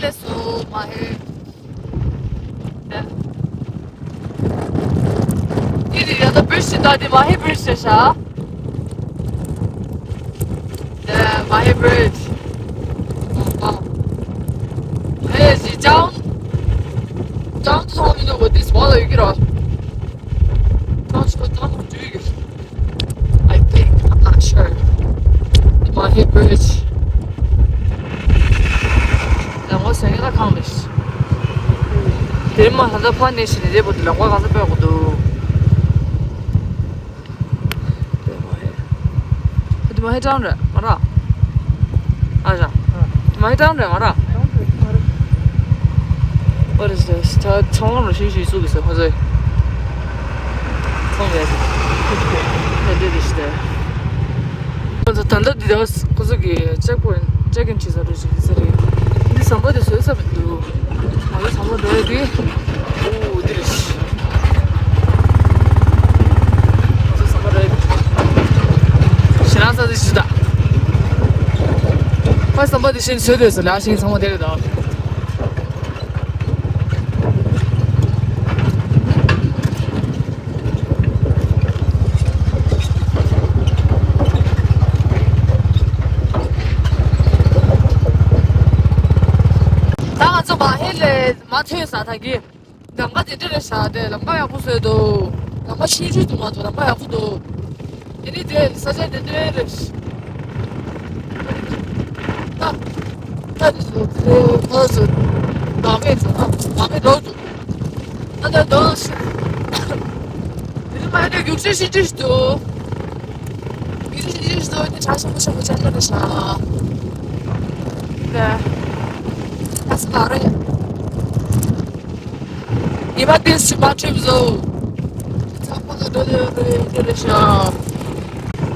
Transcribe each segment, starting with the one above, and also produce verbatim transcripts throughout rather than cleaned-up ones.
So, Mahé. འདི་རེད་ཡ། ད་bridge་ཞིག་ད། འདི་Mahé bridge་རེད་ཤག་འདི་Mahé bridge། ཨེ་ཅི་ཅང་ཅང་ཐོག་མི་འདུག་གོ། འདི་སུ་ལ་ཡོད་ཀྱི་ར། ཅང་ཞིག་ཅང་ཐོག་འཇུས་ཀྱི། I think, I'm not sure. Mahé bridge. ལམ་ཁ་ཟེར་ཡ་ལ་ཁང་ལས། དེ་མ་ཧ་ད་ཕ་ནས་ཤི་ནས་དེ་བོ་དེ་ལམ་ཁ་གང་ས་སྤོས་གོ་འདུག་འདི་མ་ཧེ་ཀྲང་རེད་མ་ར། ཨ་ཞང་། འདི་མ་ཧེ་ཀྲང་རེད་མ་ར། What is this? ད་ཚོང་ལམ་ལ་ཤིང་ཤིང་བཙུགས་ཀྱི་ཟེར་ཁོ་ཚོས། ཚོང་རེད། ད་འདི་རེད་ཤི་ད། ཁོ་ཚོ་ད་ལྟ་འདི་ད་ཁོ་ཚོ་གི་check point check in་བྱེད་ས་རེད་ཤི་ཟེར་རེད། འདི་ཟམ་པ་དེ་བཟོས་ས་མི་འདུག་ང་ཚོ་ཚང་མ་འགྲོ་ཡ་དེ། ཨོ་འདི་རེད། ང་ཚོ་ཚང་མ་འགྲོ་ཡ་དེ། ཞེ་ན་ས་དེ་ཞིག་ད། ཕ་ཟམ་པ་དེ་བཞིན་བཟོས་དེ་ཟེར་ལ་ཞིང་ཚང་མ་དེ་རེད་ད། ད་ང་ཚོ་མ་ཧེ་ལས་མ་ཐོན་ས་ད་གི། ལམ་ཁ་དེ་འདྲ་རེད་ཤག་དེ་ལམ་ཁ་ཡག་པོ་བཟོས་འདུག་ལམ་ཁ་ཤིང་ཆུ་འདུག་མ་གཏོགས་ལམ་ཁ་ཡག་པོ་འདུག་དེ་ནི་དེ་ས་ཆ་དེ་འདྲ་རེད། ད་ད་དེ་ཚོ་དེ་ཁོ་ཚོ་ནང་མི་ཚོ་ནང་མི་འགྲོ་འདུག་ད་ད་འདུག་དེ་ནི་མ་ཡིན་ན་རྒྱུག་ཤར་ཤིང་ཆུ་ཞིག་འདུག་རྒྱུག་ཤར་ཤིང་ཆུ་ཞིག་འདུག་དེ་གྲྭ་ཆེན་པོ་ཆེན་པོ་ཆགས་འདྲ་རེད་ཤག་དེ་ད་སུ་ག་རེད། ཉི་མ་ཏིས་ཕྱི་མ་ཁྲིམས་བཟོ། ཚ་པོ་དང་འགྲོ་དེ་རེད་དེ་རེད་ཤག་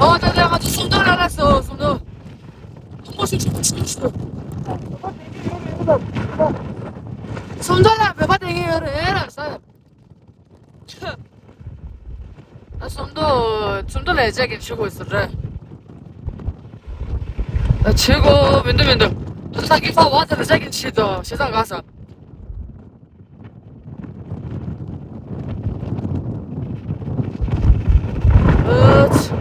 ཨོ་ད་ལྟ་ང་ཚོ་སུམ་མདོ་ལ་ལ་སོ་སུམ་མདོ། ཁོང་ཁྲོ་ཞིག་ཆེན་པོ་ཆེན་པོ་ཞིག་འདུག་སུམ་མདོ་ལ་བོད་པ་བསྡད་ཀྱི་ཡོད་རེད་ལ་ས། ཨ་སུམ་མདོ་སུམ་མདོ་ལ་ཡ་ཅག་གིན་ཆུ་དགོས་སུ་རེད། ཨ་ཆུ་དགོས་མི་འདུག་མི་འདུག་ད་ལྟ་གི་ཕ་བ་དེ་ལ་ཅག་གིན་ཆུ་དོ་ཞེ་ས་ག་ས། ཨ་ཚ།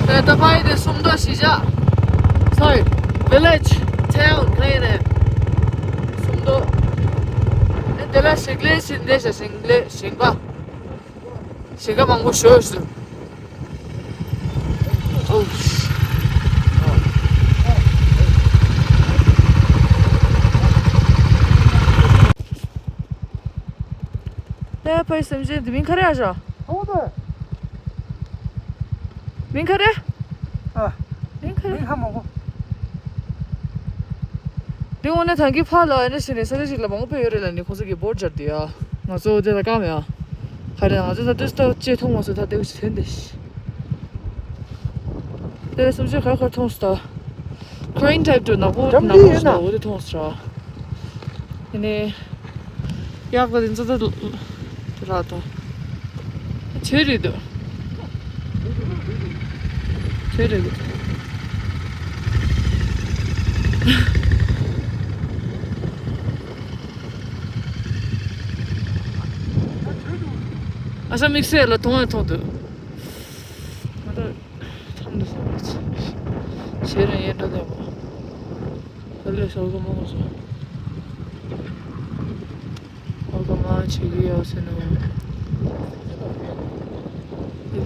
དེ་ད་ཕ་ཡི་དེ་སུམ་མདོ་གཞིས་ཆགས། Sorry, village, town ག་ཡིན་ནས། སུམ་མདོ། དེ་ལ་ཞིང་ལས་ཞིང་ལས་ཞིང་ལས་ཞིང་པ། ཞིང་ཁ་མང་པོ་ཞོ་ཞུ། ད་ཕའི་སེམས་ཅན་འདི་མིང་ག་རེ་ཨ་ཞོ། མིང་ག་རེ། ཨ། མིང་ག་རེ། མིང་ཧ་མང་པོ། འདི་འོ་ན་ཐང་གི་ཕ་ལ་ཨ་ནི་ཞིག་ནས་ས་ཆ་ཞིག་ལ་མང་པོ་ཡོད་རེད་ལ་ནི་ཁོང་ཚོ་གི་བོར་སྦྱར་དུ་ཡ། ང་ཚོ་དེ་ལ་ཀ་མེད་ཨ། ག་རེ་ང་ཚོ་ད་དུས་ད་ཅེས་མཐོང་མ་སོང་ད་དེ་བ་ཞིག་ཐོན་དེ་ཤི། དེ་སུམ་ཅུ་ཁ་ཁར་མཐོང་སོང་ད། Crane type དུ་ནག་པོ་ནག་པོ་ཞིག་འོ་དེ་མཐོང་སོང་ར། དེ་ནས་གཡག་ལ་དེ་ཚོ་ད་དེ་ལ་ད་ཆེ་རེད་འདུག་ཆེ་རེད་འདུག་ཨ་ཤ་དམིགས་བསལ་ལ་མཐོང་ཡང་མཐོང་འདུག་ང་ད་ཐང་དུ་སོང་བ་ཆེ་རེད་ཡིན་འགྲོ་དེ་མོ། ད་ལས་ཤོག་གོ་མོ་གོ་སོང་། ཨོ་ག་མ་བྱེད་ཀྱི་ཡོད་ཟེར་ནོ། ཡིན་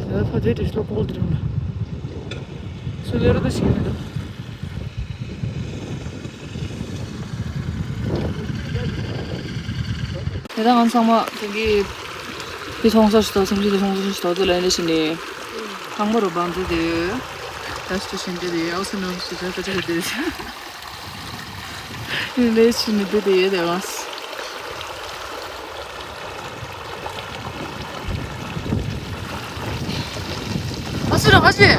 ཟེར་ད་ཕ་དེ་དྲི་ཤོག་པོ་དྲི་མ། སུ་ལེ་རུ་དུ་ཞིག་མི་འདུག་དེ་ད་ང་ཚང་མ་དེང་གི་དེ་མཐོང་ས་ཞིག་དང་སེམས་ཅན་དེ་མཐོང་ས་ཞིག་དང་དེ་ལ་ཡིན་ཞིག་ནས་ཁང་པ་རུ་བང་མཛོད་དེ་ཡོད། ད་ཞིག་ཏུ་ཞིང་དེ་དེ་ཡོད་སེ་ནོ་ཞིག་ད་ད་ད་དེ་དེ། ཡིན་ལས་ཕྱིན་ནི་འདི་དེ་ཡོད་དེ་བ། ཨ་སི་ར་ཧ་ཅི།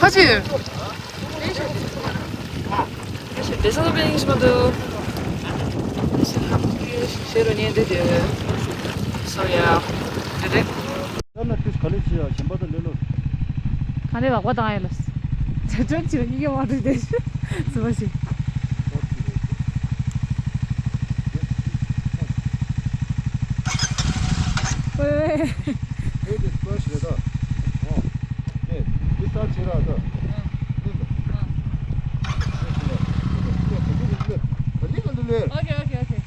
ཧ་ཅི། དེ་ས་ལ་པེ་ཡིན་ཞིག་མ་འདུག་ཤེས་རོ་ཉན་དེ་དེ། སོ་ཡ། དེ་དེ། ན་དུས་ག་ལེ་ཆེ་ཡ་གཞན་པ་དང་ལེ་ལོ། ག་ལེ་བག་པ་བཏང་ཡ་ལ། ཇ་ཇོན་ཆི་ར་གཉིས་ཀ་མ་འགྲིག་དེ། སུ་བ་ཞིག་ཨོ་ཨེ་དེ་སྐོར་ཞེ་ད། ཨོ། ཨེ་དེ་ས་ཆེ་ར་ད། ཨ་ཨ། ཨ་ཨ། Okay, okay, okay.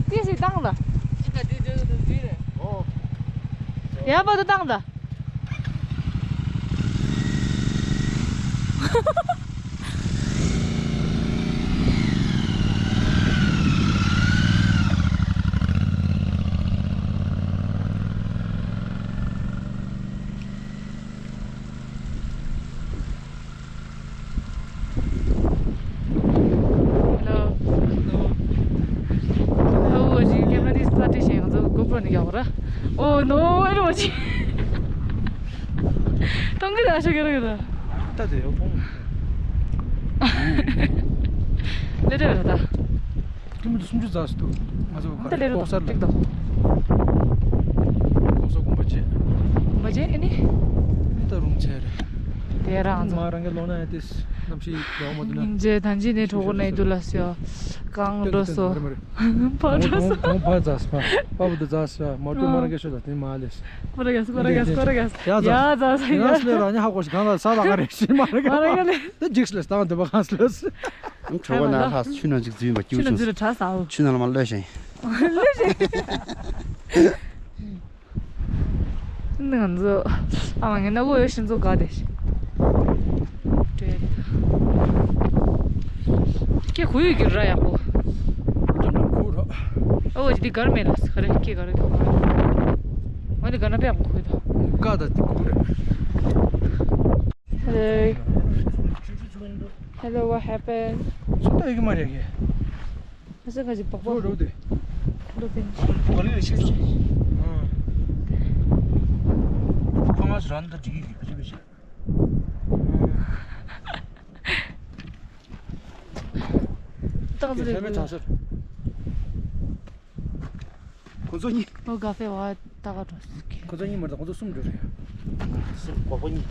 ཏི་ཞིག་བཏང་ལ། ཡར་བར་དུ་བཏང་ལ། Hello. ཨོ་ཅི་ཀེ་མ་ར་དེ་སླ་བྲེ་བྱས་ང་ཚོ་གོ་པྲོ་ནས་རྒྱག་པ་ར། ཨོ་ནོ་ཨེ་རོ་ཅི། གཏོང་གི་ར་ཤོ་གི་ར་གི་ར། ད་དེ་ཡོ་ཕོང་། ལེ་ཏྲ་ར་ད། ཀི་མི་ཏི་སུམ་ཅུ་རྩ་སུ་འདུག་ང་ཚོ་ད་ལེ་རུ་ལྐོག་གསར་ལ་ཏིག་ཏོག་ལྐོག་གསར་དགོན་པ་བྱས། དགོན་པ་བྱས་ཨེ་ནི། ཨེ་ད་རུང་ཚེ་རེད། དེ་རང་ཚོ། མ་རང་གི་ལོ་ན་ཡ་ཏིས་གནམ་གཤིས་ཡག་མོ་འདུག་ན། སྙིང་རྗེ་ད་ཅི་ནས་གྲོགས་པོ་ན་ཡི་དུ་ལ་སོ། གང་འགྲོ་སོ། ཕར་འགྲོ་སོ། གང་ཕར་རྩ་སོ། ཕ་བུ་དུ་རྩ་སོ། མ་ཏུ་མ་རང་གི་ཤོ་ད་ཏིན་མ་ལེས། ཀོ་ར་ག་སོ་ཀོ་ར་ག་སོ་ཀོ་ར་ག་སོ། ཡ་རྩ་སོ། ཡ་རྩ་སོ། ཡ་ལེ་ར་ཉ་ཧ་གོ་ཤི་གང་ལ་ས་ལ་ག་རེ་ཤི་མ་ར་ག་མ་ར་ག་ལེ། ད་འཇིགས་ལེས་ད་འདི་བ་གང་སོ་ལེས། གྲོད་པ་ན་ལྷ་ཆུ་ནང་ཅིག་འཛུལ་བ་སྐྱིད་ཆུ་ནང་ཆུང་འཛུལ་ར་ཁྲ་ས་འོ། ཆུ་ནང་ལ་མ་གློད་ཤིང་། གློད་ཤིང་། ང་ཚོ་ཨ་མ་ངའི་ན་གོ་ཡོད་ཤིང་ཚོ་དགའ་དེ་ཤི། སྐད་གུ་ཡོད་ཀྱི་ར་ཡག་པོ། ཨོ་ཅི་དི་གར་མེད་ལ་ཁ་རེ་སྐད་གར་གི་ང་དི་ག་ན་པེ་ཡག་པོ་གུ་ཡོད་དོ། ཀ་ད་དི་གུ་རེ། Hello. Hello, what happened? ཚོད་ལྟ་ཡོད་ཀྱི་མ་རེད་གི། ཨ་ས་ཁ་ཅིག་པག་པག་ཚོད་འགྲོ་དེ། འགྲོ་དེ་ནི་ཤེས་ཤེས། ཨ། ཁོ་མ་སུ་རང་ད་འགྲིག་གི་གི་ཕ་ཅི་པེ་ཤ། ཏང་ཙི་རེད། ཁོ་ཚོ་གཉིས། ཨོ་ག་ཧྥེ་བ་ད་ག་འགྲོ་སི་ཀེ། ཁོ་ཚོ་གཉིས་མ་རེད་ད་ཁོ་ཚོ་གསུམ་འགྲོ་རེད། གསུམ་པགས་པ་གཉིས།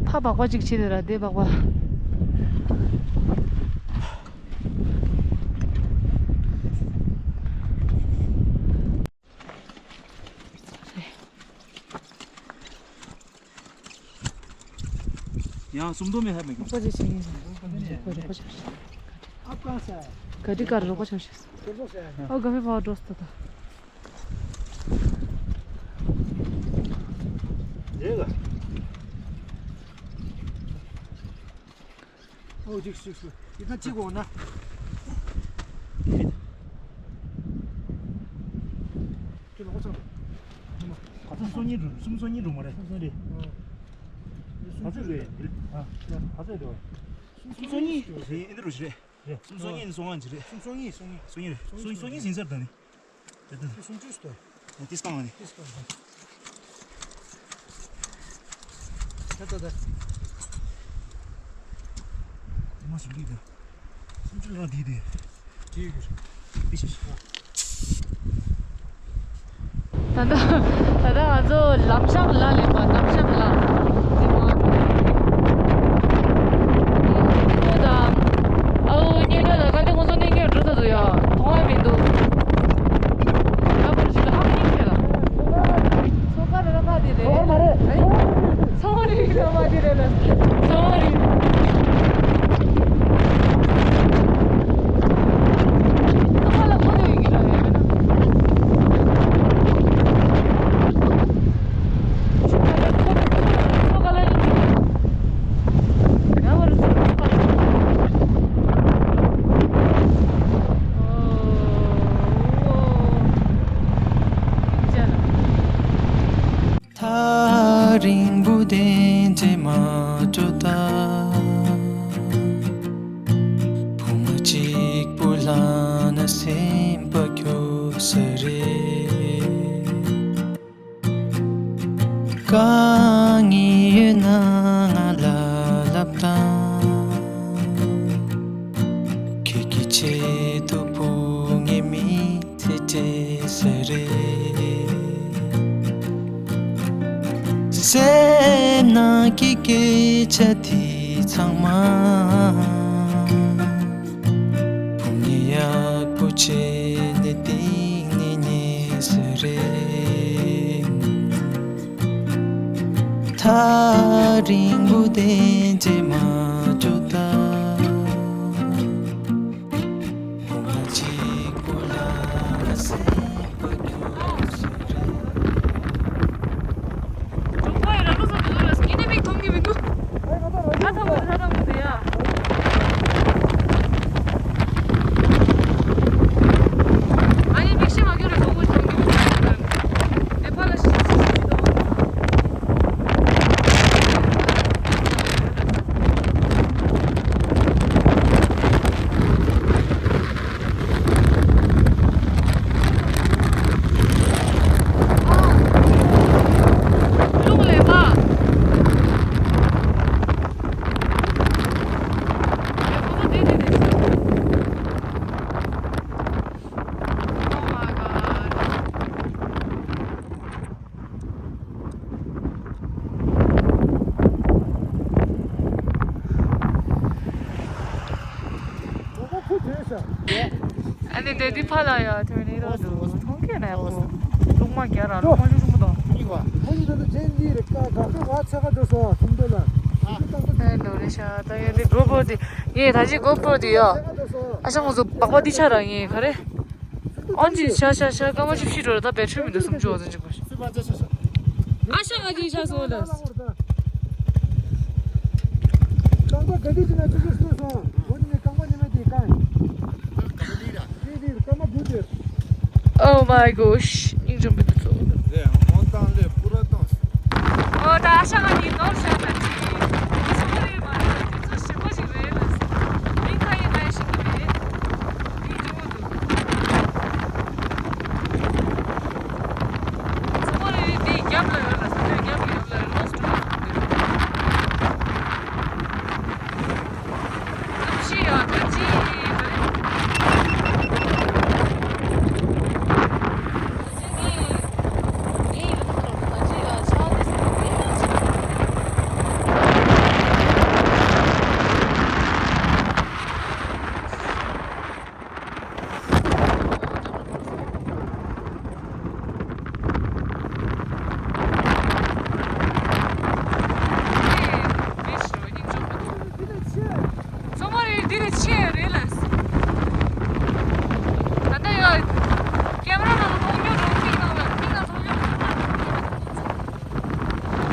ཕ་པགས་པ་གཅིག་བྱེད་དེ་ར་དེ་པགས་པ། ཡང་སུམ་མདོ་མི་ཧ་མི་གི། ཨོ་ཅི་ཅི་ཡིན། ཨོ་ཅི་ཅི་ཡིན། ཨོ་ཅི་ཅི་ཡིན། ག་དི་གར་རོགས་པ་ཆོག་ཤེས། ཨོ་ག་ཧྥེ་བ་འགྲོ་སྟ་ད། ཨོ་ཅིག་ཅིག་ཅིག་ཡི་ད་ཅིག་འོང་ན། ཅི་ལོག་ཚང་། སུམ་སོ་གཉིས་འགྲོ་སུམ་སོ་གཉིས་འགྲོ་མ་རེད། སུམ་སོ་རེད། ག་ཚོད་རེད། ཨ་ག་ཚོད་འགྲོ། སུམ་སོ་གཉིས་རེད། ཨེ་འདི་རུ་ཞིག་རེད། རེད། སུམ་སོ་གཉིས་ནི་སོ་ལྔ་ཅིག་རེད། སུམ་སོ་གཉིས་སོ་གཉིས། སོ་གཉིས་རེད། སོ་གཉིས་སོ་གཉིས་ཟིན་ཚར་ད་ནི། དེ་ལྟར། སུམ་ཅུ་སྟོ། དེ་སྟོང་ནི། དེ་སྟོང་། ད་ད་ད། དེ་མ་སུམ་ཅུ་ད། སུམ་ཅུ་རང་དེ་དེ། དེ་ཡོད་གི། དེ་ཤེས་ཤེས། ད་ལྟ་ད་ལྟ་ང་ཚོ་ལམ་ཤང་ལ་སླེབས་པ། ལམ་ཤང་ལ་སླེབས་པ། ཁོ་དང་ཨའུ་གཉིས་ཀ་ལ་ག་དེ་ཁོང་ཚོ་གནས་ངེས་འགྲོ་ས་འདུག་ཡ། མཐོང་བ་མི་འདུག་ད་བར་ཞིག་ལ་ཨ་ཁ་ཉིན་ཁྱེད་ལ། ཚོ་ཁ་ར་ཁ་དེ་རེད། ཚོ་ཁ་མ་རེད། ཚོ་ཁ་རེད་ཁ་མ་དེ་རེད་ལ། ཚོ་ཁ་རེད། ཐག་རིང་པོ་དེ་འདྲ་མ་འགྲོ་ད། བུ་མོ་གཅིག་པོ་ལ་ན་སེམས་པ་སྐྱོ་ས་རེད། དཀའ་ངལ་ཡོད་ན་ང་ལ། སེམས་ནང་གི་སྐད་ཆ་དེ་ཚང་མ་ཕུང་ནི་ཡག་པོ་བྱས་ནས་གཏིང་ནས་ཉན་ས་རེད། ཐག་རིང་པོ་དེ་མཇལ་མ་འགྲོ་ད། ང་གཅིག་པུ་ལ་སེམས་པ་སྐྱོ་ས་རེད། གྲོགས་པོ་ཡ་ར་ལོ་ས་འདུག་ལ་སྐྱིད་ནས་མིག་མཐོང་གི་མི་འདུག་ཨ་ཐ་མ་ཐ་ཐ་མ་དེ་ཡ། ཨ་ནི་མིག་ཤེས་མ་སྐྱོ་རེད། གྲོགས་པོ་མཐོང་གི་མི་འདུག་ཨེ་ཕ་ལ་ཤི་ཤི་ཤི་ཤི་དང་། ཨ་ནི་དེ་དུས་ཕ་ལ་ཡ་ཐོན་ནི་རོ་འདུག་མཐོང་གི་ནས་པོ། ལུག་མ་རྒྱ་ར་ལུག་མ་ཆུང་ཆུང་མོ་དང་། ཁོ་ཡི་ད་ལྟ་ཅན་འདི་རེད། ཀ་ག་པེ་བ་ཚ་ག་འགྲོ་སོང་སུམ་མདོ་ལ། ཨ་ལོ་རེ་ཤ་ད་ཡ་དེ་གོ་པོ་དེ་ངས་ད་ཅི་གོ་པོ་དེ་ཡ། ཨ་ཞང་ང་ཚོ་སྦག་སྦག་འདི་ཆ་ར་ངས་ག་རེ། ཨོན་ཅི་ཤ་ཤ་ཤ་སྐར་མ་བཅུ་བཞི་འགྲོ་ར་ད་བེ་ཊི་རི་མི་འདུག་སུམ་ཅུ་འོ་ཙམ་ཅིག་གོ་ཤ། ཨ་ཤ་ང་ཅི་ཤ་སོང་ལ། རྐང་པ་ག་དུས་ཅི་ན་ཆུ་ཚོད་སོ་སོང་། འོ་ནི་ནི་རྐང་པ་ནི་མ་དེ་རྐང་། དེ་དེ་རྐང་པ་བུ་དེ། Oh my gosh. སྙིང་རྗེ་མི་འདུག་ཚོ། ལས་ཧོན་ཏང་ལས་པུ་ར་ཏང་སུ། ཨོ་ད་ཨ་ཤ་ང་ནི་ནོར་ཤ་ད་ཅི། ཨ་ཤ་ང་རེད་མ་རེད། དེ་ཚོ་ཞིམ་པོ་ཞིག་རེད་ལ། མིང་ཁ་ཡིན་ང་ཡིན་ཤིང་གི་མེད། མིང་ཆུང་ངུ་འདུག་ཚོ་མོ་རེ་རེ་དེའི་རྒྱབ་ལ་ཡོད་ལ། ས་མཐོའི་རྒྱབ་ལ་ཡོད་ལ། ལོ་སི་ཀྲུ་ལ་འདུག་ཚང་མ་རེད། འདི་ལ་ཆེ་རེད་ལ། ད་ལྟ་ཡོད། ཀེམ་ར་ནང་ལ་མཐོང་རྒྱུ་རུང་མིག་ནང་ལ་མིག་ནང་མཐོང་རྒྱུ་རུང་།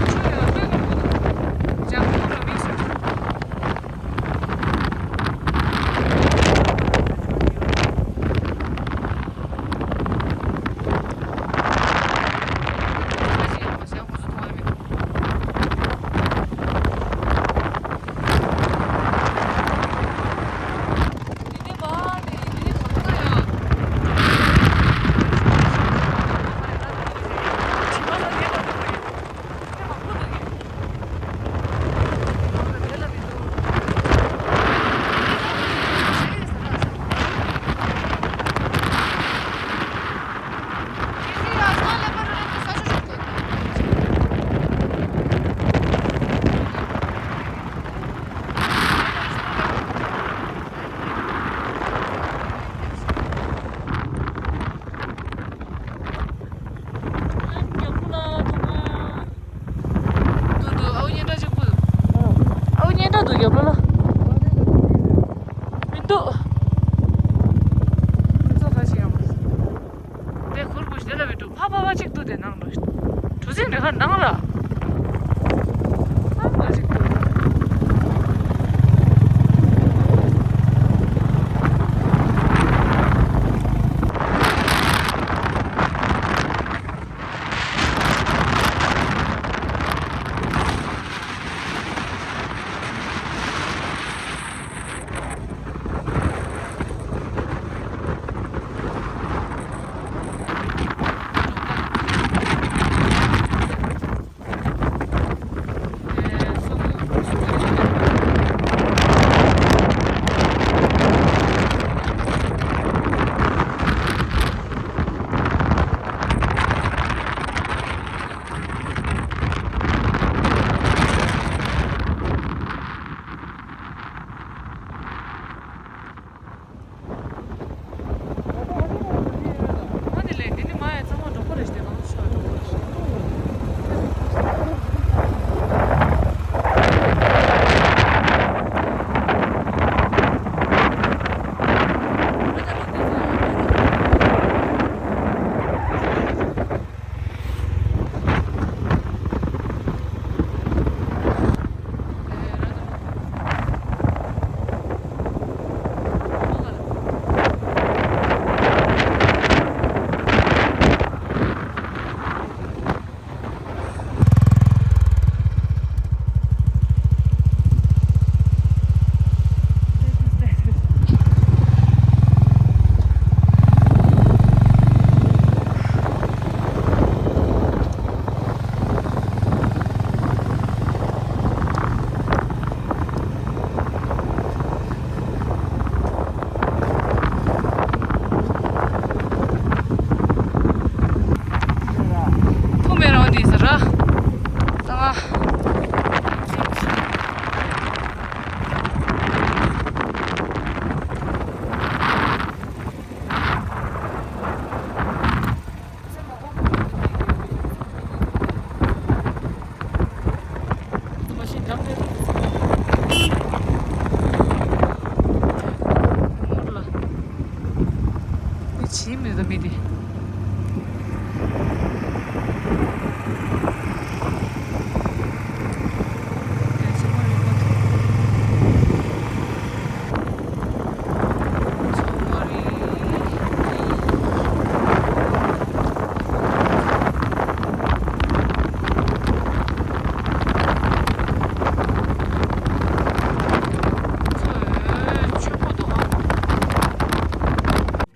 ཆུ་ཡོད་ལྟོས་ཀྱི་འདུག་ལྗང་ཁུ་ར་མིག་སུ། འདུག་འདུག་ཨའུ་སྙན་གྲགས་ཅིག་ཕུལ། ཨའུ་སྙན་གྲགས་འདུག་རྒྱབ་ལོགས་ལ། མི་འདུག་ཚོ་ཁ་ཞིག་ཡོང་། དེ་ཁུར་བུ་ཞིག་དེ་ལ་བི་འདུག་ཕ་ཕ་ཕ་ཅིག་འདུག་དེ་ནང་ལ། གྲུ་གཟིངས་རེ་ཁ་ནང་ལ། ཕ་ཕ་ཅིག་འདུག་འདི་བྱིས་མི་འདུག་མི་འདི།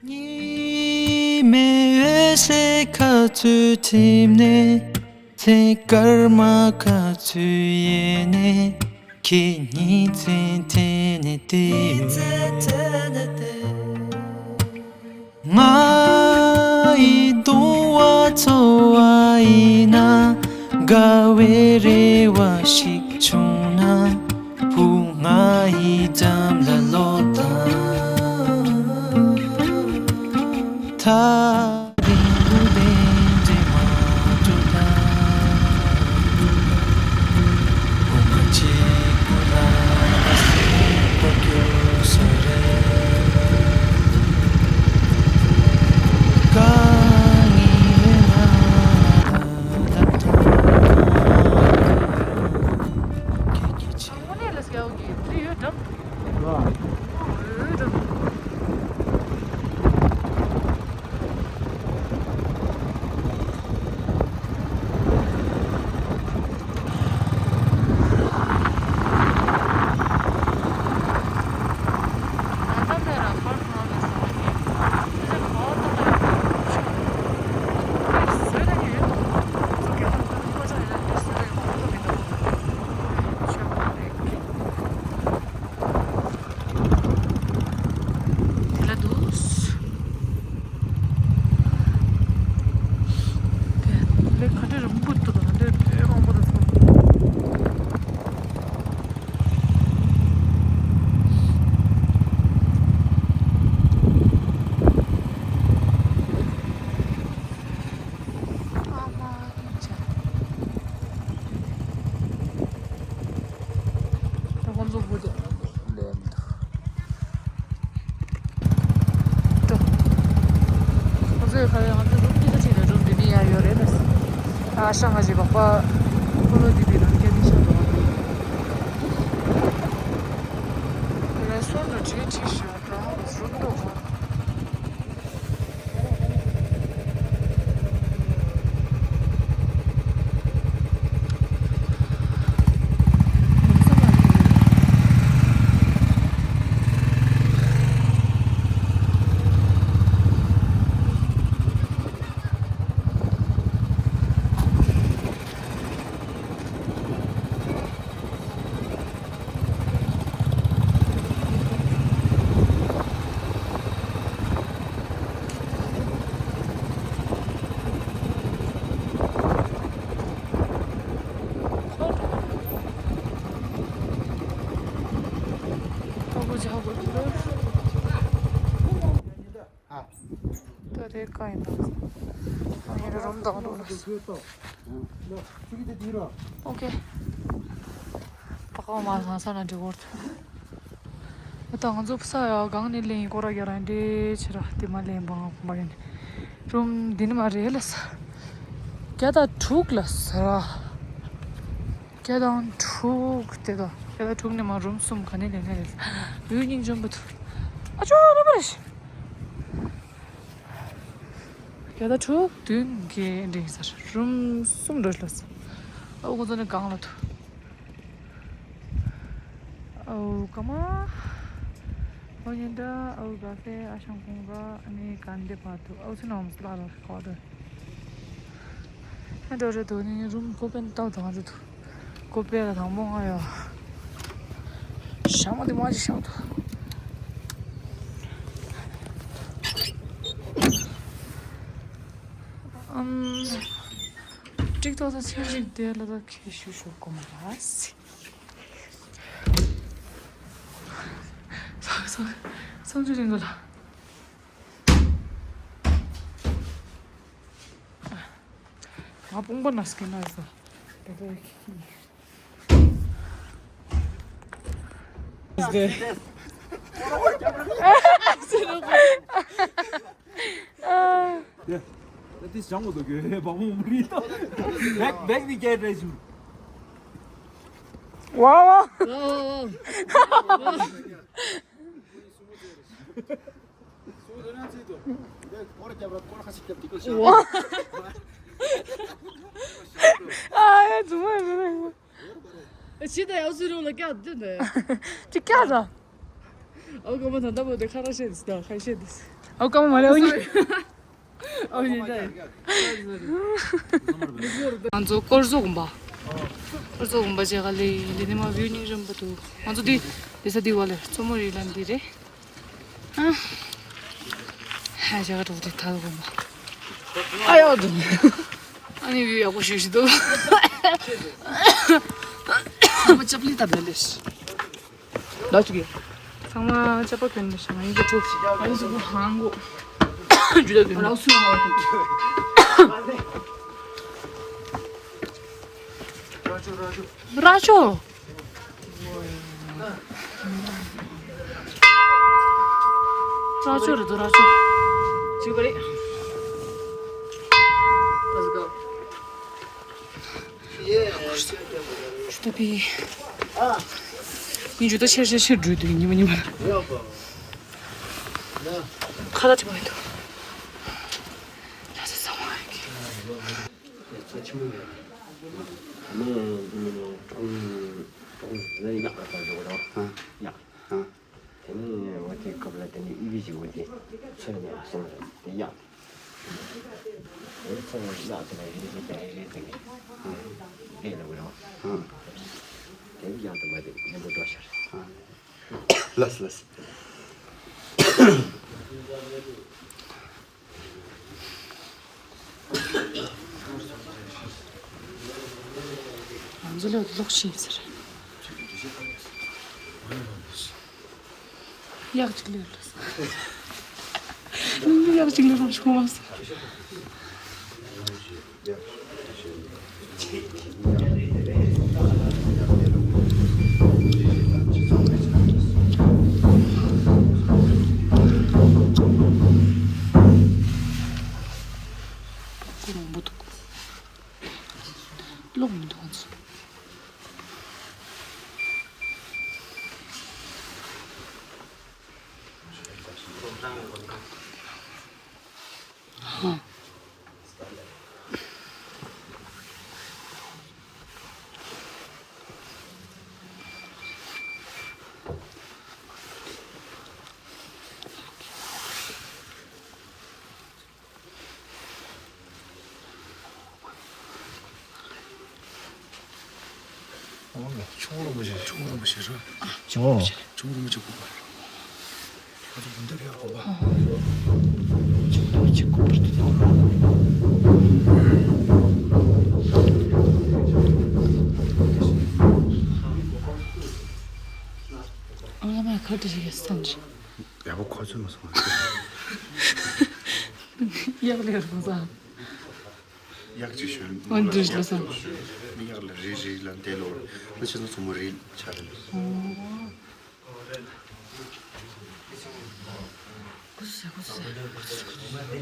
ཉི་མའི་འོད་ཟེར་ཁ་ཚུར་ཐིམ་ནས། ཚེ་སྐར་མ་ཁ་ཚུར་ཡལ་ནས། ཁྱེད་ཉིད་མཚན་དེ་ནས་དེ། ང་ཡི་གདུང་བ་ཚོར་བ་ཡིན་ན། དགའ་བའི་རེ་བ་ཞིག་བྱུང་ན། བུ་ང་ཡི་འགྲམ་ལ་ལོག་དང་། ཐག་རིང་པོ་དེ་འདྲ་མ་འགྲོ་ད། དགོང་ཁ་གཅིག་པུ་ལ་ང་སེམས་པ་སྐྱོ་ས་རེད། དཀའ་ངལ་ཡོད་ན་ལབ་དང་། ཁྱེད་ཀྱིས་བྱེད། དངོས་གནས་ལ་སྐྱ་བོ་གི་དེ་ཡོད་དམ། ཡོད་དམ། དེ་ལ་འདུག་དེ་ལས་ཁ་བྲལ་རིང་པོ་འདུག་ད་ལྟ་དེ་དབང་པོ་དང་ཚོ། ཨ་མ་ཨིན་ཅང་། ད་ཁོང་ཚོ་སྒུག་བསྡད་ལས་མི་འདུག་འགྲོ། ཁོང་ཚོས་ག་རེ་ང་ཚོའི་རུམ་གཉིས་ཀ་ཕྱིན་ནས་རུམ་འདི་ནས་ཡར་ཡོད་རེད་ལ། ཨ་ཤ་ང་ཞིག་སྦག་པ་ཁོ་ལོ་འདི་འདི་རང་སྐད་མི་ཤོད་དོ། ཁོ་རང་སོང་ནས་བྲིས་བྲིས་ཤག་རང་རུམ་འདུག་ད་རེས་ཀ་ཡིན་ད། ངའི་རུམ་དང་འགྲོ་ལ། ཨོ་ཀེ། ད་གང་མ་ལངས་ས་ན་འགྲིག་གོ། ད་ང་ཚོ་ཕ་ས་ཡ་གང་ནས་ལེན་ཡིན་སྐོར་ར་རྒྱག་རང་འདྲེ་ཆེ་ར་དེ་མ་ལེན་བང་བ་ཡིན། རུམ་འདི་ནི་མ་རེད་ལ་ས། བརྒྱ་དང་དྲུག་ལ་ས་ར། བརྒྱ་དང་དྲུག་དེ་དང་བརྒྱ་དང་དྲུག་ནས་མ་རུམ་གསུམ་ག་ནས་ལེན་ན་རེད། ཡུལ་སྙིང་རྗེ་མོ་འདུག་ཨ་ཅོ་རོ་པ་རེ་ཤི། བརྒྱ་དང་དྲུག་བདུན་གྱི་འདྲེ་ཡིན་ས་རུམ་གསུམ་འགྲོ་ལ་ས། ཨ་ཁོ་ཚོ་ནི་གང་ལ་འདུག་ཨའུ་ཀ་མ། ཨའུ་ཉི་ད། ཨའུ་ག་ཧྥེ། ཨ་ཞང་ཁོང་ག་ཨ་ནི་ག་འདི་བར་དུ་ཨའུ་ཚེ་ནང་སླ་ར་ག་དུ། ཨ་འགྲོ་རེད་དོ་ནི་རུམ་ཀོ་པན་ཏའུ་དང་རེད་དོ། ཀོ་པན་ལ་དང་པོ་ང་ཡ། ཞག་མ་དེ་མ་ཅིག་ཞག་དོ། ཨམ། ཀྲིག་ཏོག་ཏོ་ཚེ་རིག་དེ་ལ་ད་ཁེ་ཤུ་ཤོ་གོ་མ་ར་སི། སོང་སོང་སོང་ཅུ་རིང་གོ་ལ། ང་དཔུང་པ་ན་སྐེ་ན་ཟ། ད་ད་ཁི་ཁི། དེ་ཞང་གོ་དོ་གེ་བག་མོ་མ་རི་ཏོ། བེག་བེག་དེ་སྐད་རེ་ཞུ། ཝ་ཝ། ཨ་ཡ་ཛུ་མ་ཛུ་མ། ཅི་ད་ཡག་སུ་རུ་ལ་སྐྱག་དུ་འདི། ཅི་སྐྱག་ར། ཨོ་ཀ་མ་ད་ད་བོ་དེ་ཁ་ར་ཤེས་དུས་ད་ཁ་ཤེས་དུས། ཨོ་ཀ་མ་མ་རེད་ཨོ་ནི། ཨོ་ནི་ད། ང་ཚོ་དཀོར་མཛོད་དགོན་པ། དཀོར་མཛོད་དགོན་པ་བྱེད་ག་ལེ་ཡིན་དེ་ནི་མ་བིའུ་སྙིང་རྗེ་མོ་འདུག་ང་ཚོ་འདི་འདི་ས་འདི་བ་ལེ་མཚོ་མོ་རི་ལ་འདི་རེད། ཨ། ཧ་ཅང་ག་འགྲོ་དེ་ཐལ་དགོན་པ། ཨ་ཡོ་འདུག་ཨ་ནི་བིའུ་ཡག་པོ་ཞིག་ཞིག་འདུག་ཚང་མ་ལྕགས་ལི་ད་བེ་ལེ་ཤི། ལ་ཅིག་གི་ཚང་མ་ཅག་པ་གྱོན་ནས་ཤང་ཡིན་གྱི་ཚུགས། ཨ་ནི་སུ་ཧང་གོ་ཇུ་ད་གྱོན་ནས་སུ་ཧང་གོ་ར་ཅོ། ར་ཅོ་རེད་དོ་ར་ཅོ། ཅིག་པ་རེད། Let's go. ཇུ་ད་པི། ངས་ཇུ་ད་ཆེར་ཆེར་ཆེར་འགྲོ་དུས་ཉི་མ་ཉི་མ། ཁ་ད་ཆེ་མ་ཡོད་དོ། ལ་ས་ས་མ་ཡོད་ཀི། དེ་ནས་འོ་དེའི་སྐབས་ལ་དེ་ནས་ཨི་བི་ཞིག་འོ་དེ་ཚོད་ནས་སོང་རེད་དེ་གཡག་དེ། དེ་ཚོད་ནས་གཡག་དེ་ལ་རེ་རེ་དེ་རེ་རེ་དེ་ནས་ཨེ་ལ་འོ་རེད་བ། དེ་གཡག་དེ་མ་དེ་ཉིན་པོ་འགྲོ་ཤར་ལགས་ལགས། ང་ཚོ་ལ་ལོག་ཤེས་ཟེར། གཡག་ཅིག་ལས་ལ་ས། གཡག་ཅིག་ལས་རང་བྱུང་བ་ས། ཀོ་མང་པོ་འདུག་ཀློག་མི་འདུག་ང་ཚོ། ཧ། ཆུང་རུ་མི་བྱེད། ཆུང་རུ་མི་བྱེད་ར། ཆུང་རུ་མི་བྱེད་དགོས་པ་རེད། ང་ཚོ་མུ་མཐུད་ཡག་དགོས་པ། ཆུང་རུ་མི་བྱེད་དགོས་པ་རེད། ཨ་མ་ཁ་བྲིས་ཤིག་སྟོན་རེད། ཡག་པོ་ཁོ་ཚོས་མ་སོང་། གཡག་ལས་རུང་ས། གཡག་ཅིག་ཞོན། ཨོ་འདྲི་ལ་སོང་། མི་གཡག་ལ་རི་རི་ལ་འདས་ལོ། ང་ཆུ་ཚོད་མཚོ་མོ་རི་ཆ་རེད། ཨོ། ཁུ་སུ་ཁུ་སུ་ཁུ་སུ་ཁུ་སུ། འདི་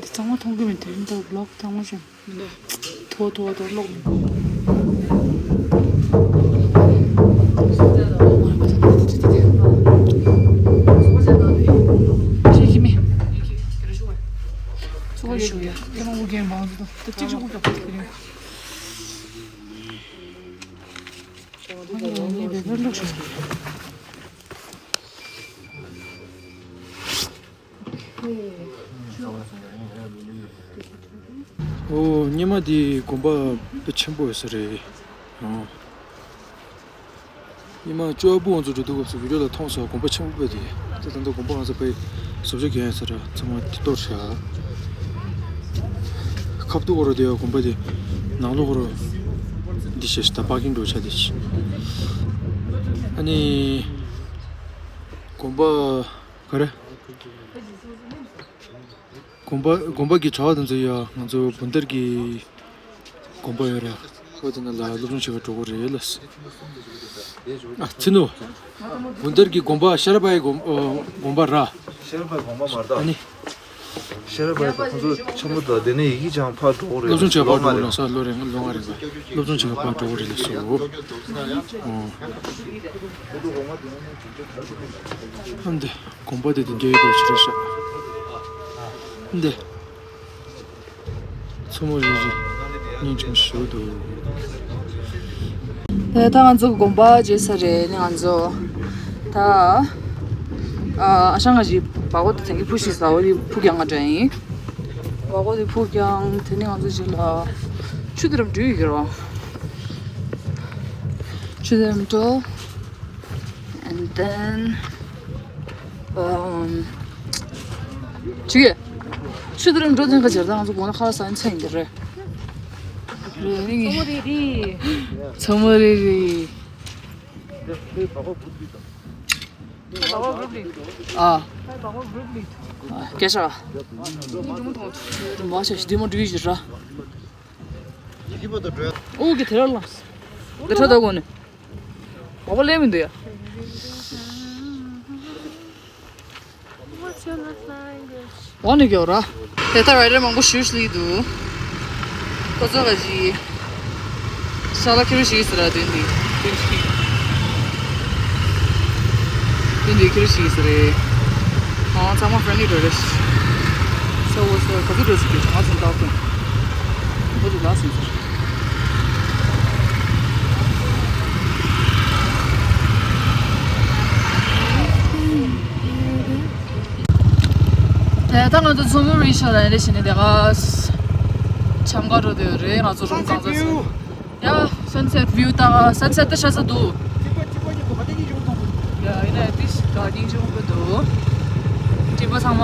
གཙང་མ་མཐོང་གི་མི་འདུག་འདི་ལོག་གཙང་མ་ཞིག་མི་འདུག་ཐོ་ཐོ་ཐོ་ལོག་མི་འདུག་ཤེས་ཀྱི་མེད། ཚུགས་ཡོད་ཀྱི་ཡ། ཐེངས་མ་འུ་རྒྱན་མང་ཚོ་དང་ད་གཅིག་གཅིག་པུ་ཀྱང་ཕ་གི་རེད། ཨ་ནི་ངས་བེ་བེར་བླུགས་ཤིག་ཨོ། སྔོན་མ་འདི་དགོན་པ་དཔེ་ཆེན་པོ་ཡོད་ས་རེད། ཨོ། སྔོན་མ་ཅོ་ཨ་བུ་ང་ཚོ་འགྲོ་དུས་སྐབས་སུ་བི་ཌིའོ་ལ་མཐོང་སོང་། དགོན་པ་ཆེན་པོ་དཔེ་དེ། དེ་ད་ལྟ་དགོན་པ་ང་ཚོ་དཔེ་བཟོ་བཅོས་རྒྱག་ཡོད་ས་རེད། ཚང་མ་དེ་གཏོར་བཞག་ཁབ་ཏུ་གོ་ར་དེ་དགོན་པ་དེ་ནང་ལོགས་གོ་ར་འདི་བྱས་ཤག་ད་པར་ཀིང་འགྲོ་ཆ་དེ་ཆི། ཨ་ནི་དགོན་པ་ག་རེ། དགོན་པ་དགོན་པ་གི་གྲྭ་བ་དེ་ཚོ་ཡ་ང་ཚོ་བུན་དར་གྱི་དགོན་པ་ཡོད་ར། ཁོ་དེ་ན་ལ་སློབ་སྦྱོང་བྱེད་པར་འགྲོ་གི་རེད་ལ། ཨ་ཚི་ནུ། བུན་དར་གྱི་དགོན་པ་ཤེ་ར་བའི་དགོན་ཨ་དགོན་པ་ར། ཤེ་ར་བའི་དགོན་པ་མ་རེད་ད། ཨ་ནི། ཤེ་ར་བའི་དགོན་པ་ཁོང་ཚོ་ཆེན་པོ་དང་དེ་ནས་ཡི་གེ་ཅང་ཕར་འགྲོ་གི་རེད། སློབ་སྦྱོང་བྱེད་པར་འགྲོ་གི་རེད་ས་ལོ་རེ་ལོ་ལྔ་རེད་ས། སློབ་སྦྱོང་བྱེད་པར་འགྲོ་གི་རེད་ལ་སོ། ཨོ། ཨ་འདི། དགོན་པ་དེ་དེ་འདྲའི་འདུག་ཕྱི་རེད་ཤག་འདི། མཚོ་མོ་རི་རི། སྙིང་རྗེ་མོ་ཞེ་པོ་འདུག་ད་ད་ང་ཚོ་དགོན་པ་མཇལ་ཚར་རེད། ནི་ང་ཚོ་ད་ཨ་ཨ་ཞང་ང་ཞིག་བ་གོ་དེ་དེང་གི་ཕུ་ཤི་ས་འོ་དེ་ཕུ་རྒྱང་ང་འདྲ་ཡིན། བ་གོ་དེ་ཕུ་རྒྱང་དེ་ནི་ང་ཚོ་ཞིག་ལ་ཆུ་དེ་རམ་འགྲུལ་ཡོད་ཀྱི་རོ། ཆུ་དེ་རམ་འགྲོ། And then um ཆུ་ཆུ་དེ་རིང་འགྲོ་ཐེངས་ཁ་ཆེར་ད་ང་ཚོ་དགོང་ན་ཁ་ལག་ཟ་ནས་ཚེ་ཡིན་གྱི་རེད། རེད་ནི། མཚོ་མོ་རི་རི། མཚོ་མོ་རི་རི། ཨ། སྐད་ཆ། མ་ཤེས་ཞི་བདེ་མོ་འགྲིག་ཡོད་ཀྱི་ར། ཨོ་གི་དེ་ར་ལ། འདི་ཁྲ་ད་དགོས་ནི། མགོ་པ་ལེན་མི་འདུག་ཡ། What's your love language? འོ་ནི་གྱོ་ར། དེ་ལྟར་རའི་ཌར་མང་པོ་ཞུ་ཞིག་འདུག་ཁོ་ཚོ་ག་ཞིག་ཤ་ལ་ཁྱེར་ཞིག་ཟེར་ར་དེ་འདི། དེ་འདི་ཁྱེར་ཞིག་ཟེར་རེད། ཨང་ཚང་མ་friendly འགྲོ་རེད། So what's up? ག་ཚོད་འགྲོ་ཞིག་གི་ང་ཚོ་འདའ་ཀུན། འགྲོ་དུ་ལ་སོང་ཟེར། ད་ལྟ་ང་ཚོ་མཚོ་མོ་རི་ཤོར་ལ་ཡིན་རེད་བྱས་ནས་དེ་ག་འཆམ་ག་འགྲོ་དུས་རེད། ང་ཚོ་རུམ་གཙང་ས་སོ། ཡ་sunset view ད་sunset ད་ཤ་ས་འདུག་ཡ་ཡིན་ན་ཏིས་ག་སྙིང་རྗེ་མོ་པོ་འདུག་སྤྲིན་པ་ཚང་མ།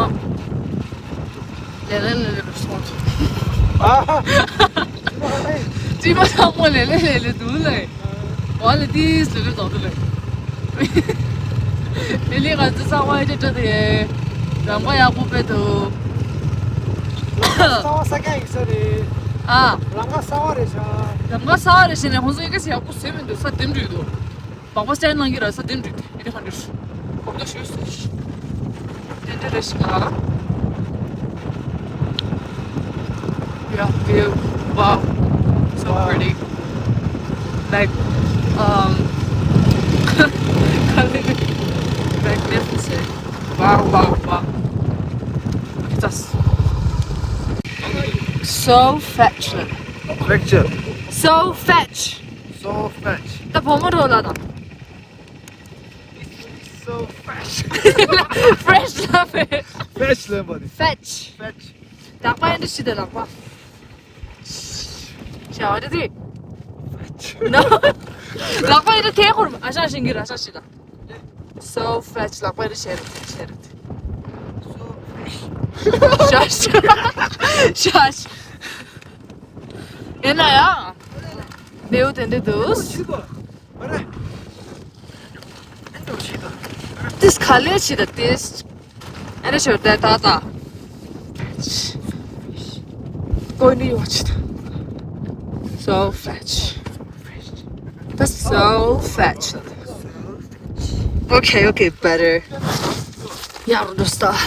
ལེ་ལེ་ལེ་ལེ་སོང་། ཨ། ཅི་མ་ཚང་མ་ལེ་ལེ་ལེ་ལེ་འདུག་ལེ། ཝ་ལེ་ཏིས་ལེ་ལེ་འདུག་ལེ། ལེ་ལེ་ང་ཚོ་ཚང་མ་ཨེ་ཅེ་ཏྲ་དེ། ལམ་ཁ་ཡག་པོ་དཔེ་འདུག་གསར་བ་ས་ཀ་ཡིན་ས་རེད། ཨ། ལམ་ཁ་གསར་བ་རེད་ཤག་ལམ་ཁ་གསར་བ་རེད་ཤག་ནས་ཁོང་ཚོ་ཨེ་ཀ་སི་ཡག་པོ་བཟོས་མི་འདུག་ས་དེ་འདྲ་འདུག་སྦག་སྦག་སི་ཊེན་ལང་གི་ར་ས་དེ་འདྲ་འདུག་ཨེ་ནི་ཧན་ཌེ་ཌི། གོམ་དུ་ཞུས་སུ་ཤི། དེ་འདྲ་རེ་ཞིག་ལ། Yeah, view. Wow. So pretty. Like, um, magnificent. Wow, wow, wow. Just so fetch. Lecture. So fetch. So fetch. ད་བུ་མོ་འགྲོ་ལ་དང་། So fresh. Fresh ལབ་པས། Fetch ལབ་པ་ནི། Fetch. Fetch. ལག་པ་ཡིན་དུ་ཤི་ད་ལག་པ། ཤ་བ་དེ། Fetch. No. ལག་པ་ཡིན་དུ་ཐེ་ཁོར་ཨ་ཤ་ཤིང་གི་ར་ཤ་ཤི་ད། So fetch ལག་པ་ཡིན་དུ་ཤེ་རུ་ཤེ་རུ། So fresh. ཤ་ཤ། ཤ་ཤ། ཡིན་ན་ཡང་། ལེའུ་དེ་འདྲ་འདུག This color ཆེ་ད་this. ཨ་ནི་ཤོར་ཏེ་ད་ད། Going to your watch. So fetch. That's so fetch. Okay, okay, better. Yeah, we'll just stop.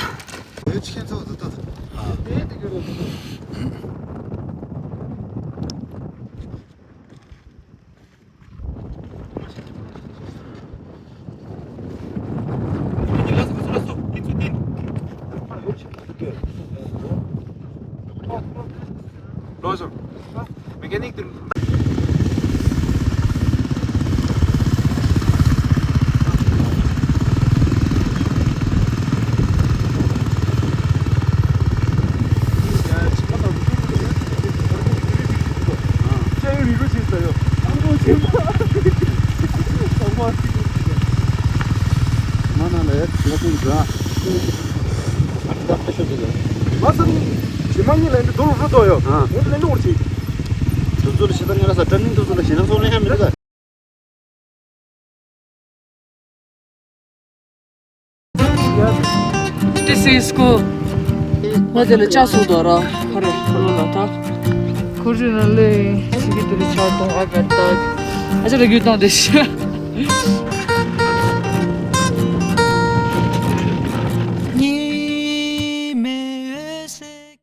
This is school. ང་དེ་ལ་ཅག་སུ་དོ་ར། ཧ་རེ་ཁོ་ལོ་ལ་ཐ། ཁོ་རེ་ན་ལེ་ཆི་གི་དེ་ལ་ཆག་གཏོང་ཨ་ག་ད། ཨ་ཅག་ལ་རྒྱུ་དང་དེ་ཤི།